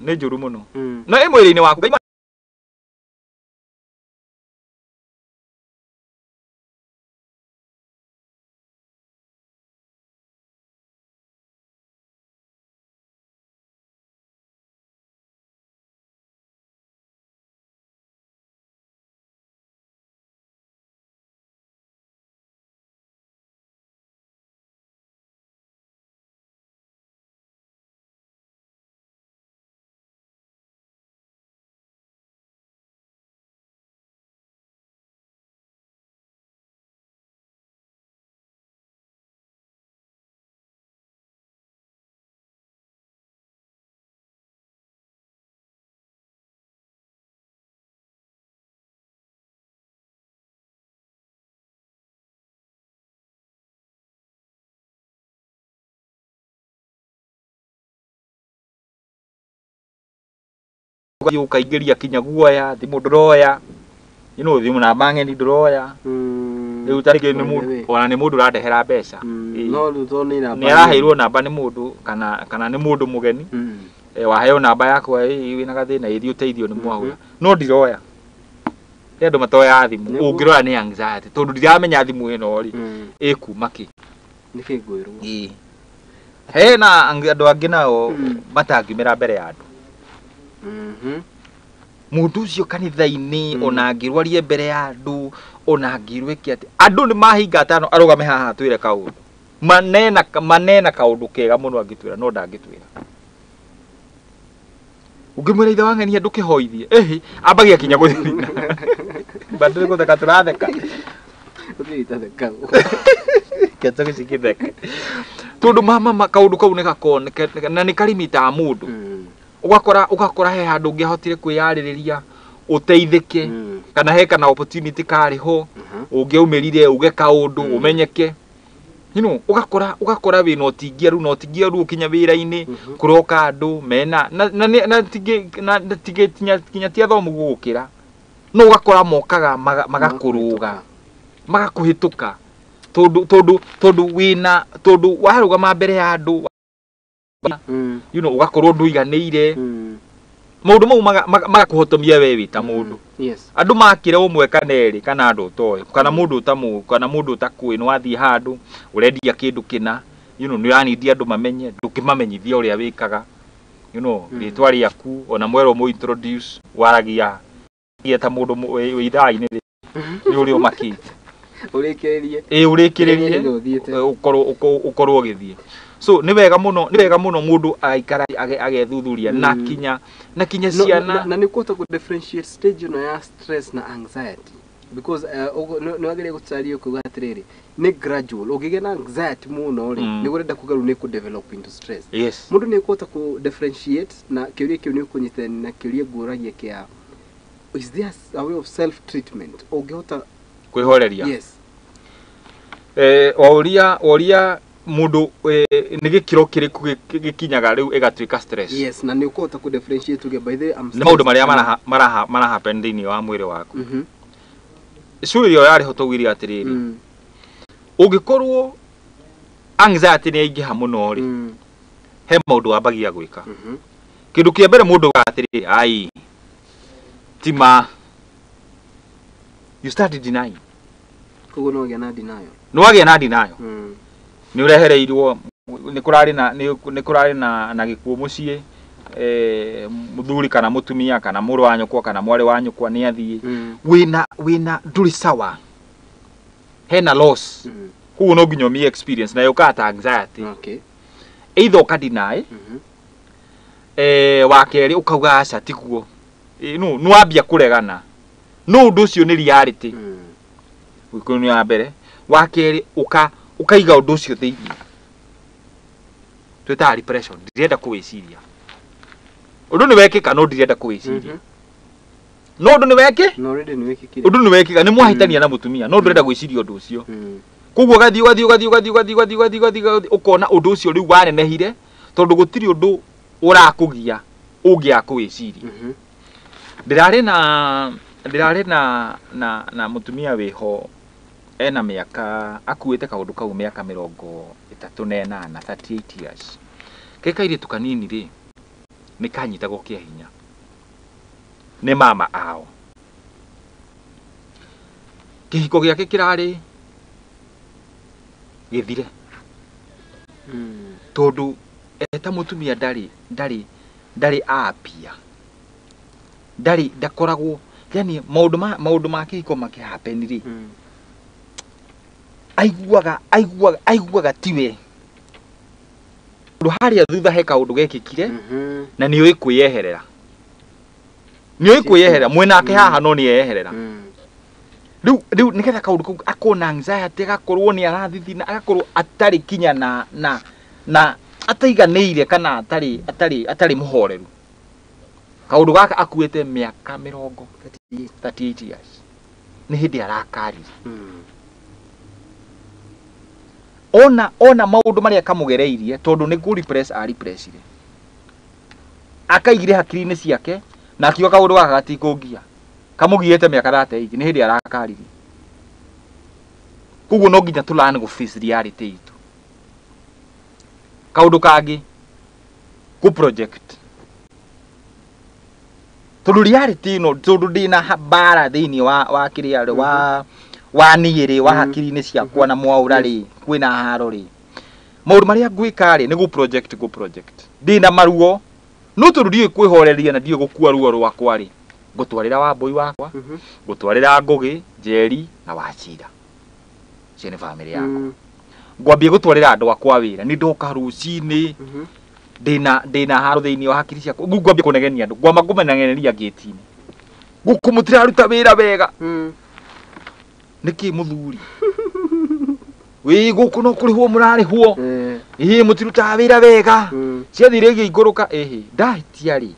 Nĩ njũru mũno. Na ĩ mwĩrĩ-inĩ waku ũkaingĩria kinya guoya, thimũ ndũroya, thimũ namba ng'eni ndũroya. Rĩu ta rĩngĩ nĩ mũndũ ona nĩ mũndũ ũrandehera mbeca. No rĩu tondũ nĩ namba nĩ araheirwo namba nĩ mũndũ kana nĩ mũndũ mũgeni. Waheo namba yakwa wĩna gathĩna ĩthiĩ ũteithio nĩ mwahũra. No ndiroya. He andũ matoyaga thimũ. Ũngĩrora nĩ anxiety tondũ ndiramenya thimũ ĩno rĩ ĩkuma kĩ. Nĩkĩ ngwĩrwo? Hena andũ angĩ nao matangiumĩra mbere ya andũ. Mũndũ ũcio kanitha-inĩ ona angĩrwarie mbere ya andũ, ona angĩrwĩke atĩ andũ nĩ mahinga atano arũgame haha atwĩre kaũndũ. Manena kaũndũ kega mũno angĩtwĩra, no ndangĩtwĩra. Ũngĩmwĩra ithe wa ng'ania ndũkĩhoithie, ĩhĩ, ambagia kinya gũthina. Bado nĩ gũtheka tũratheka. Kĩanjo gĩci gĩtheke. Tondũ mama kaũndũ kau nĩ gakoneka na nĩ karimitaga mũndũ. Ũgakora he handũ ũngĩahotire kwĩyarĩrĩria ũteithĩke, kana he kana opportunity karĩ ho, ũngĩaumĩrire uge kaũndũ ũmenyeke. You know, ũgakora wĩna ũtingiaru na ũtingiaru ũkinya wĩra-inĩ, kũroka andũ mena na kinya ti athomu gũgũkĩra, no ũgakora mokaga magakũrũga, magakũhĩtũka, tondũ wĩna, tondũ warũgama mbere ya andũ, you know, ũgakorwo ndũiganĩire. Maũndũ mau magakũhotomia we wĩ ta mũndũ. Andũ makĩra ũmwe kana erĩ kana andũ ũtoĩ, kana mũndũ ũtamũĩ, kana mũndũ ũtakũĩ, nĩ wathiĩ handũ ũrendia kĩndũ kĩna, you know, nĩ ũranindi andũ mamenye, ndũngĩmamenyithia ũrĩa wĩkaga, you know, rĩtwa rĩaku ona mwerwo mũ introduce waragia ta mũndũ wĩ ithaa-inĩ nĩ ũrĩa ũmakĩte. Ũrĩkĩrĩrie. Ĩĩ, ũrĩkĩrĩrie, ũkorwo ũgĩthiĩ. So nĩ wega mũno, nĩ wega mũno mũndũ aikara agethuthuria na kinya ciana. Na nĩ ũkũhota kũ differentiate stage ĩno ya stress na anxiety, because nĩ wagĩrĩire gũtarĩria kuuga atĩrĩrĩ, nĩ gradual. Ũngĩgĩa na anxiety mũno rĩ, nĩ ũrenda kuga rĩu nĩ kũ develop into stress. Mũndũ nĩ ũkũhota kũ differentiate na kĩũria kĩu nĩ ũkũnyitania na kĩũria ngũragia kĩa, is there a way of self treatment ũngĩhota kwĩhoreria? Yes. Oria mũndũ nĩ gĩkĩro kĩrĩkũ gĩkinyaga rĩu ĩgatuĩka stress. Yes, na nĩ ũkũhota kũ differentiate uge by the way I'm nĩ maũndũ marĩa mara happen thĩinĩ wa mwĩrĩ waku. Cũĩ ĩyo yarĩ ho tũugire atĩrĩrĩ, ũngĩkorwo anxiety nĩ yaingĩha mũno rĩ, he maũndũ wambagia gwĩka. Kĩndũ kĩa mbere mũndũ augaga atĩrĩrĩ, ai tima, you start denying. Koguo no wagĩa na denial. Nĩ wagĩa na denial. Nĩ ũrehereirwo, nĩ kũrarĩ na gĩkuũ mũciĩ, mũthuri kana mũtumia kana mũrũ wa nyũkwa kana mwarĩ wa nyũkwa nĩ athiĩ. Wĩna ndũrĩ sawa, hena loss. Koguo no nginya ũmĩ experience na yũkaga ta anxiety. Either ũka deny, wa kerĩ ũkauga aca tiguo, no nĩ wambia kũregana, no ũndũ ũcio nĩ reality. Ũyũ nĩ wa mbere. Wa kerĩ ũkaiga ũndũ ũcio thĩinĩ, twĩtaga repression. Ndirenda kũwĩciria ũndũ nĩ wekĩka, no ndirenda kũwĩciria. No ũndũ nĩ wekĩ, ũndũ nĩ wekĩka, nĩ mwahĩtania na mũtumia, no ndũrenda gwĩciria ũndũ ũcio. Koguo ũgathiĩ ũgathiĩ ũgathiĩ ũgathiĩ ũgathiĩ ũgathiĩ ũgathiĩ ũgathiĩ, ũkona ũndũ ũcio rĩu wanenehire, tondũ gũtirĩ ũndũ ũrakũgia ũngĩaga kũwĩciria. Ndĩrarĩ na mũtumia wĩho ena mĩaka, akuĩte kaũndũ kau mĩaka 38, 38 years. Ke kairĩtu kanini rĩ, nĩ kanyitagwo kĩa hinya nĩ mama ao. Kĩhiko gĩake kĩrarĩ gĩthire, tondũ eta mũtumia ndarĩ apia, ndarĩ, ndakoragwo, yani maũndũ ma kĩhiko makĩhappen rĩ, aiguaga tiwe. Tondũ harĩa thutha he kaũndũ gekĩkire, na nĩ ũĩ kwĩyeherera. Nĩ ũĩ kwĩyeherera, mwenake haha no nĩ eyeherera. Rĩu nĩgetha kaũndũ kau akona anxiety, agakorwo nĩ arathithina, agakorwo atarĩ kinya na ataiganĩire kana atarĩ mũhoreru. Kaũndũ gaka akuĩte mĩaka mĩrongo 38 years. Nĩ hĩndĩ arakarire. Ona maũndũ marĩa kamũgereirie, tondũ nĩ kũ repress a repressire. Akaigire hakiri-inĩ ciake na akiuga kaũndũ gaka gatikũngia. Kamũgiĩte mĩaka 38, nĩ hĩndĩ arakarire. Koguo no nginya tũ learn gũ face reality itũ. Kaũndũ kangĩ, kũ project. Tondũ reality ĩno, tondũ ndĩna mbara thĩinĩ wa kĩrĩa rĩ, wa niĩ rĩ, wa hakiri-inĩ ciakwa na mwaũra rĩ, kwĩna haro rĩ. Maũndũ marĩa ngwĩka rĩ, nĩ gũ project. Ndĩna maruo, no tondũ ndiũĩ kwĩhoreria na ndiũĩ gũkua ruo rwakwa rĩ, Ngũtwarĩra Wambũi wakwa, ngũtwarĩra Ngũgĩ, Njeri na Wachira. Cio nĩ bamĩrĩ yakwa. Ngwambie gũtwarĩra andũ akwa wĩra. Nĩ ndoka rũcinĩ ndĩna haro thĩinĩ wa hakiri ciakwa. Ngwambie kũnegenia andũ. Ngwamba kũmenegeneria ngĩti-inĩ. Gũkũ mũtiraruta wĩra wega. Nĩkĩ mũthuri? Wĩ gũkũ no kũrĩhwo mũrarĩhwo. Ĩĩ mũtirutaga wĩra wega. Ciathire igĩikũrũka ĩhĩ ndahĩtia rĩ.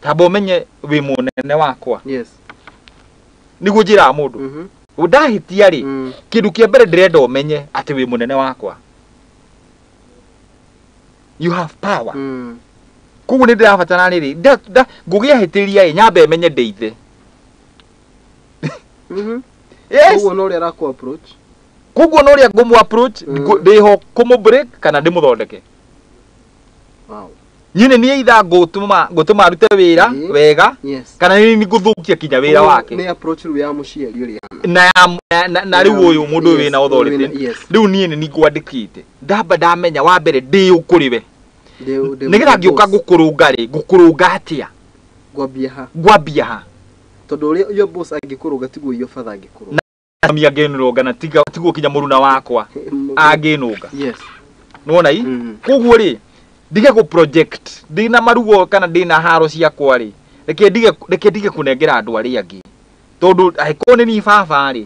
Tamba ũmenye wĩ mũnene wakwa. Yes. Nĩguo njĩraga mũndũ. Ndahĩtia rĩ, kĩndũ kĩa mbere ndĩrenda ũmenye atĩ wĩ mũnene wakwa. You have power. Koguo nĩ ndĩrabatara rĩrĩ, ngũgĩahĩtĩria ĩ nyambe menye ndĩ ithe. Yes. Koguo no ũrĩa arakũ approach. Koguo no ũrĩa ngũmũ approach, ndĩho kũmũ break kana ndĩmũthondeke. Wow. Niĩ nĩ niĩ itha ngũtũma arute wĩra wega, kana nĩ ngũthũkia kinya wĩra wake. Nĩ approach rĩu ya mũciari ũrĩa. Na rĩu ũyũ mũndũ ũyũ wĩna authority. Rĩu niĩ nĩ ngwandĩkĩte. Ndamba ndamenya wa mbere ndĩ ũkũrĩ we. Nĩgetha ngĩũka ngũkũrũnga rĩ, ngũkũrũnga atĩa? Ngwambia ha? Ngwambia ha? Tondũ ũrĩa your boss angĩkũrũnga tiguo your father angĩkũrũnga. Na mami angĩnũnga na tiguo kinya mũruna wakwa angĩnũnga. Yes. Nĩwona i? Koguo rĩ, ndige gũ project ndina maruo kana ndina haro ciakwa rĩ, reke ndige kũnengera andũ arĩa angĩ. Tondũ angĩkorwo nĩ niĩ baba rĩ,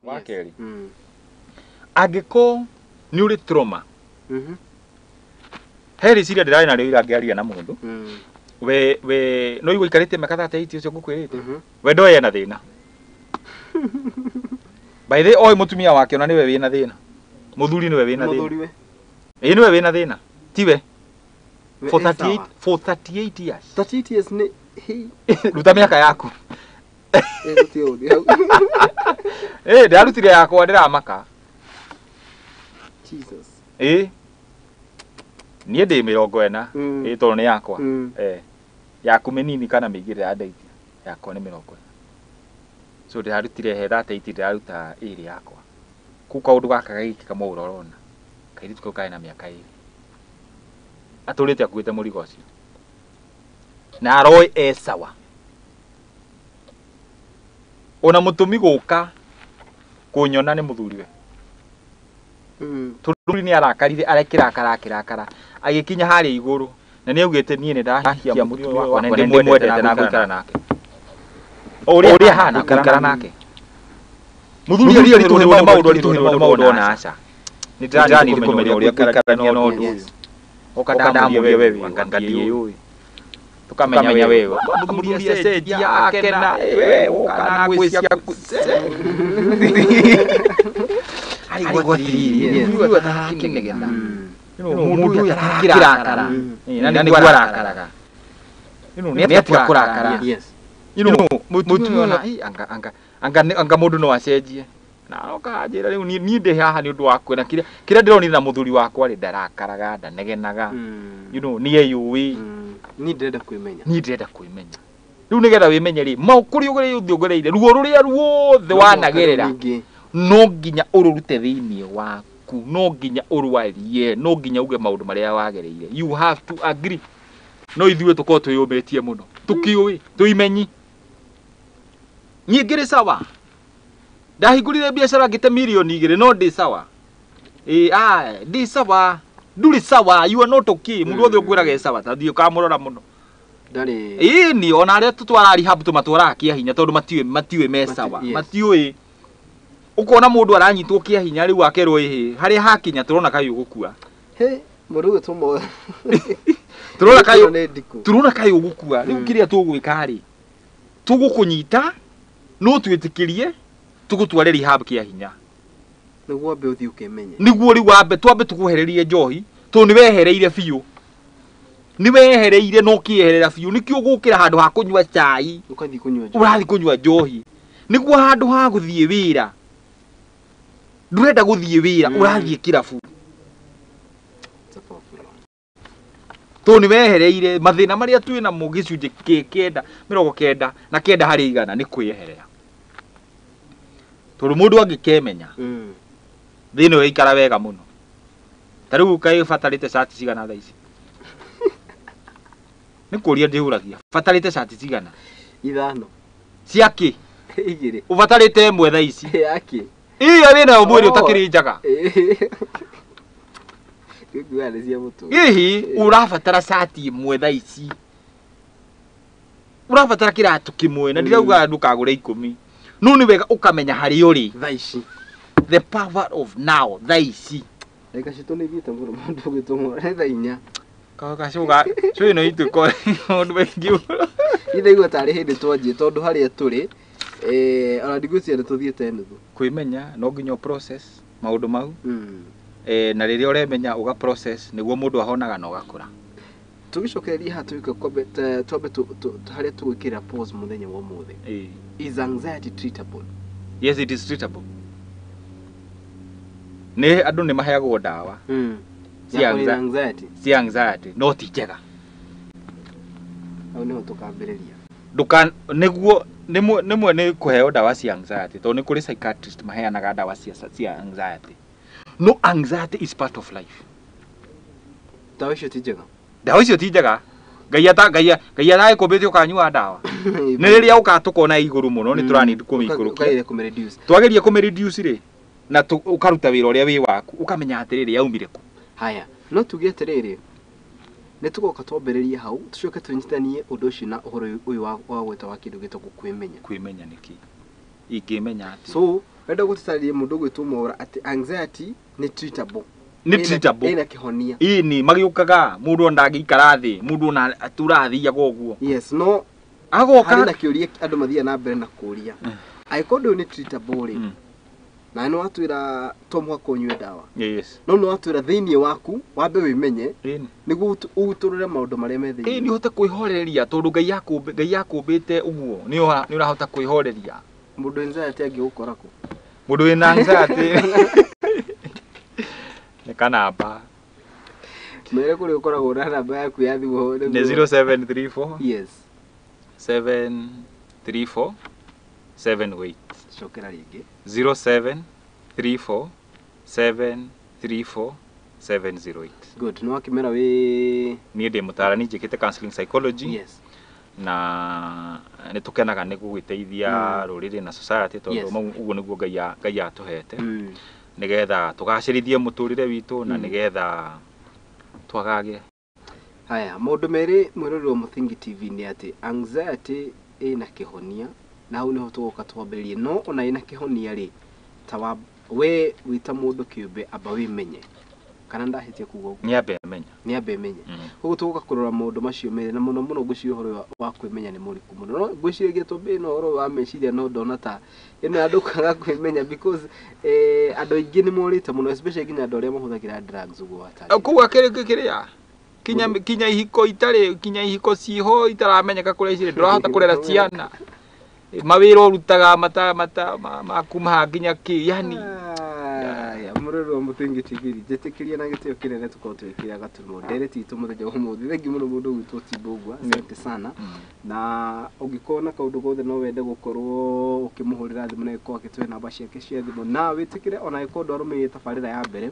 wa kerĩ, angĩkorwo nĩ ũrĩ trauma, he rĩciria ndĩrarĩ narĩo ira ngĩaria na mũndũ, we no igua ikarĩte mĩaka 38 ũcio ngũkwĩrĩte, we ndoĩ ena thĩna. By the way, oĩ mũtumia wake ona nĩwe wĩna thĩna. Mũthuri nĩwe wĩna thĩna. Ĩĩ nĩwe wĩna thĩna. Tiwe. For 38 years. 38 years nĩ ruta mĩaka yaku. Ndĩrarutire yakwa ndĩramaka. Jesus. Niĩ ndĩ 40. Tondũ nĩ yakwa. Yaku mĩnini kana mĩingĩ ndĩrandeithia. Yakwa nĩ 40. So ndĩrarutire he 38 ndĩraruta ĩrĩ yakwa. Kũu kaũndũ gaka gagĩkĩka mũũra ũrona. Kairĩtu kau karĩ na mĩaka 2. Atũrĩte akuĩte mũrigo ũcio. Na aroĩ e sawa. Ona mũtũmi gũka kũnyona nĩ mũthuriwe. Tondũ nĩ arakarire arekĩrakara akĩrakara agĩkinya harĩa igũrũ na nĩ augĩte niĩ nĩ ndahia mũtumia wakwa na nĩ ndĩmwendete na ngũikara nake. O ũrĩa ahana ngũikara nake. Mũthuri aritũhĩrwo nĩ maũndũ aritũhĩrwo nĩ maũndũ ona aca. Nĩ ndĩrathiĩ kũmenya ũrĩa ngũikarania na ũndũ ũyũ. Oka ndamũria we anga ndiũĩ. Tukamenya wewe. Mũthuri acenjia akena we woka na ngũĩ ciaku. Arigwo atĩrĩrĩ, mũthuri ũyũ atarakĩnegena. Mũndũ ũyũ atarakĩrakara. Na nĩguo arakaraga. Nĩ atiga kũrakara. Yes. You know, mũtumia ona anga anga anga anga mũndũ no acenjie. Na aroka anjĩra rĩu niĩ ndĩ haha nĩ ũndũ wa kwĩra kĩrĩa kĩrĩa ndĩronire na mũthuri wakwa rĩ, ndarakaraga, ndanegenaga. You know, nĩ eyũĩ. Niĩ ndĩrenda kwĩmenya. Niĩ ndĩrenda kwĩmenya. Rĩu nĩgetha wĩmenye rĩ, kũrĩa ũgereire ũgereire, ruo rũrĩa ruothe wanagerera, no nginya ũrũrute thĩinĩ waku, no nginya ũrwarie, no nginya uge maũndũ marĩa wagereire. You have to agree. No ithuĩ tũkorwo twĩyũmĩtie mũno, tũkĩũĩ, tũimenyi. Niĩ ngĩrĩ sawa. Ndahingũrire biacara ngĩte mirioni 2 no ndĩ sawa. Ndĩ sawa. Ndũrĩ sawa, you are not okay. Mũndũ wothe ũkwĩraga e sawa, ta thiĩ ũkamũrora mũno. Ndarĩ. Ĩni, ona arĩa tũtwaraga rehab tũmatwaraga kĩa hinya tondũ matiũĩ me sawa. Matiũĩ. Ũkona mũndũ aranyitwo kĩa hinya rĩu akerwo ĩhĩ, harĩa hakinya tũrona kaĩ ũgũkua. He, mũndũ ũgũtũma. Tũrona kaĩ ũgũkua. Rĩu kĩrĩa tũgwĩka rĩ, tũgũkũnyita, no twĩtĩkĩrie, tũgũtware rehab kĩa hinya. Nĩguo wambe ũthiĩ ũkemenye. Nĩguo rĩu wambe twambe tũkwehererie njohi, tondũ nĩ wehereire biũ. Nĩ wehereire na ũkĩeherera biũ, nĩkĩo ũgũkĩra handũ ha kũnyua cai. Ũgathiĩ kũnyua njohi. Ũrathiĩ kũnyua njohi. Nĩguo handũ ha gũthiĩ wĩra. Ndũrenda gũthiĩ wĩra, ũrathiĩ kĩrabu. Tondũ nĩ wehereire mathĩna marĩa twĩ namo gĩcunjĩ kĩ kenda, 99 harĩ igana nĩ kwĩyeherera. Tondũ mũndũ angĩkemenya, thĩna ũyũ aikara wega mũno. Ta rĩu kaĩ ũbatarĩte cati cigana thaa ici? Nĩ kũũria ndĩũragia. Batarĩte cati cigana? 5. Cia kĩ? 2. Ũbatarĩte 1 thaa ici. Ya kĩ? Ĩyo wĩnayo mwĩrĩ ũtakĩrĩ njaga. Hihi ũrabatara cati 1 thaa ici. Ũrabatara kĩratũ kĩmwe na ndirauga ndũkagũre 10. No nĩ wega ũkamenya harĩa ũrĩ. Thaa ici. The power of now, thaa ici. Ndagĩka citũ nĩ ithiĩte mũno, mũndũ ũgĩtũmwo nĩ thaa 4. Gacũga, cũĩ ĩno itũ maũndũ maingĩ mũno. Niĩ ndaigua tarĩ hĩndĩ twanjie tondũ harĩa tũrĩ, ona ndigwĩciria nĩ tũthiĩte nuthu. Kwĩmenya no nginya process maũndũ mau. Na rĩrĩa ũremenya ũga process nĩguo mũndũ ahonaga na ũgakũra. Tũgĩcokereria haha tũgĩũka twambe harĩa tũgwĩkĩra pause mũthenya wa ũmũthĩ. Is anxiety treatable? Yes, it is treatable. Nĩ andũ nĩ maheagwo ndawa. Cia anxiety. Cia anxiety, no ti njega. Hau nĩho tũkambĩrĩria. Ndũka, nĩguo, nĩmwe nĩ kũheo ndawa cia anxiety, tondũ nĩ kũrĩ psychiatrist maheanaga ndawa cia anxiety. No anxiety is part of life. Ndawa icio ti njega. Ndawa icio ti njega. Ngai aragĩkũmbĩte ũkanyua ndawa. Nĩ rĩrĩa ũka tũkona igũrũ mũno, nĩ tũranid kũmĩikũrũkia. Ũkageria kũmĩreduce. Twageria kũmĩreduce rĩ, na ũkaruta wĩra ũrĩa wĩ waku, ũkamenya atĩrĩrĩ yaumire kũ. Haya, no tuge atĩrĩrĩ, nĩ tũgoka twambĩrĩrie hau, tũcoke tũnyitithanie ũndũ ũcio na ũhoro ũyũ wa gwĩta wa kĩndũ gĩtagwo kwĩmenya. Kwĩmenya nĩkĩ? Ingĩmenya atĩa? So, wenda gũtũtarĩria mũndũ ũgwĩtwo Mwaũra atĩ anxiety nĩ treatable. Nĩ treatable. Ĩna kĩhonia. Ĩni, magĩũkaga, mũndũ ona ndangĩikara thĩ, mũndũ ona atũrathiaga ũguo. Yes, no agoka harĩ na kĩũria andũ mathiaga na mbere na kũũria. Angĩkorwo ndũyũ nĩ treatable rĩ, na nĩ watwĩra to mũhaka ũnyue ndawa. Yes. No nĩ watwĩra thĩinĩ waku wambe wĩmenye nĩguo ũtũrũre maũndũ marĩa me thĩinĩ. Nĩ ũhote kwĩhoreria tondũ Ngai akũmbĩte ũguo, nĩ ũrahota kwĩhoreria. Mũndũ anxiety angĩgũkora kũ? Mũndũ wĩna anxiety nĩ kanamba. Mere kũrĩa ũkoragwo na namba yaku ya thimũ nĩ 0734. Yes. 734 78. Cokera rĩngĩ. 0734 734 708. Good. Nĩ wakĩmera wĩ Niĩ ndĩ mũtaarani njĩkĩte counseling psychology. Yes. Na nĩ tũkenaga nĩ gũgĩteithia rũrĩrĩ na society tondũ ũguo nĩguo Ngai atũhete. Nĩgetha tũgacĩrithie mũtũrĩre witũ na nĩgetha twagage. Haya, maũndũ merĩ mwĩroreri wa Mũthingi TV nĩ atĩ anxiety ĩna kĩhonia na hau nĩho tũgoka twambĩrĩrie, no ona ĩna kĩhonia rĩ, ta wa we wĩta mũndũ kĩũmbe amba wĩmenye. Kana ndahĩtia kuga ũguo? Nĩ ambe amenye. Nĩ ambe amenye. Koguo tũgoka kũrora maũndũ macio merĩ na mũno mũno ngwĩciria ũhoro wa kwĩmenya nĩ mũriku mũno. No ngwĩciragia twambĩrĩrie na ũhoro wa meciria no ndona ta ĩno ya andũ kwaga kwĩmenya because andũ aingĩ nĩ morĩte mũno especially nginya andũ arĩa mahũthagĩra drugs ũguo watarĩria. Kũu akĩrĩ kĩrĩa? Kinya ihiko itarĩ, kinya ihiko ciho itaramenyeka kũrĩa cirĩ, ndũrahota kũrera ciana, mawĩra ũrutaga mata mata ma kuma haha nginya kĩ, yani. Aya, mũrori wa Mũthingi TV, njĩtĩkĩria na gĩtĩo kĩnene tũkorwo tũgĩkĩra gaturumo ndereti itũ mũthenya wa ũmũthĩ. Thengiũ mũno mũndũ ũgwĩtwo Timbũgua, asante sana. Na ũngĩkorwo na kaũndũ gothe no wende gũkorwo ũkĩmũhũrĩra thimũ na gĩkorwo akĩtũhe namba ciake cia thimũ, na wĩtĩkĩre ona angĩkorwo ndwarũmĩrĩire tabarĩra ya mbere,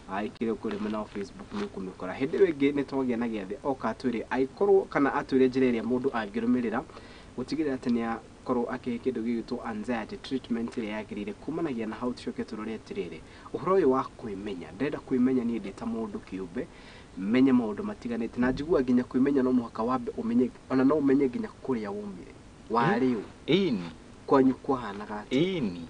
ĩkĩre kũrĩ mwena wa Facebook nĩ ũkũmĩkora. Hĩndĩ ĩyo ĩngĩ nĩ twagĩa na gĩathĩ oka atwĩre angĩkorwo kana atwĩre njĩra ĩrĩa mũndũ angĩrũmĩrĩra gũtigĩrĩra atĩ nĩ akorwo akĩhe kĩndũ gĩgwĩtwo anxiety treatment ĩrĩa yagĩrĩire. Kumanagia na hau tũcoke tũrore atĩrĩrĩ, ũhoro ũyũ wa kwĩmenya, ndĩrenda kwĩmenya niĩ ndĩ ta mũndũ kĩũmbe, menye maũndũ matiganĩte, na njiguaga nginya kwĩmenya no mũhaka wambe ũmenye, ona no ũmenye nginya kũrĩa waumire, warĩ ũ, Ĩni. Kwanyu kwahanaga atĩa, Ĩni.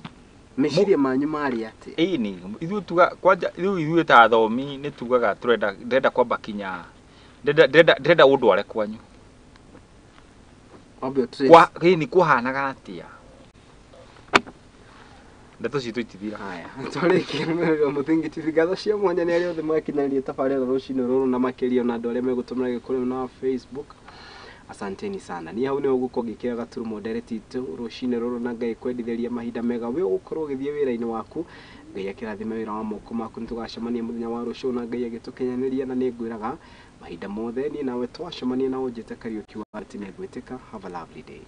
Meciria manyu marĩ atĩa. Ĩni, ithuĩ tuga kwanja rĩu ithuĩ ta athomi nĩ tugaga tũrenda, ndĩrenda kwamba kinya ndĩrenda ũndware kwanyu. Wambe ũtrace. Kwa ĩni kwahanaga atĩa, ndeto citũ itithira. Haya, twarĩkia mũrori wa Mũthingi TV, ngatho cia mwanya nĩ arĩa othe makinyanĩria tabarĩra rũcinĩ rũrũ, na makĩria ona andũ arĩa megũtũmĩra gĩkũrĩ na Facebook, asanteni sana. Niĩ hau nĩho ngũkorwo ngĩkĩra gaturumo ndereti itũ rũcinĩ rũrũ, na Ngai kwendithĩria mahinda mega we ũgũkorwo ũgĩthiĩ wĩra-inĩ waku, Ngai akĩrathime wĩra wa moko maku. Nĩ tũgacemania mũthenya wa rũciũ na Ngai agĩtũkinyanĩria, na nĩ ngwĩraga mahinda mothe niĩ nawe twacemania na ũnjĩte Kariũki wa atĩ nĩ ngwĩtĩka. Have a lovely day.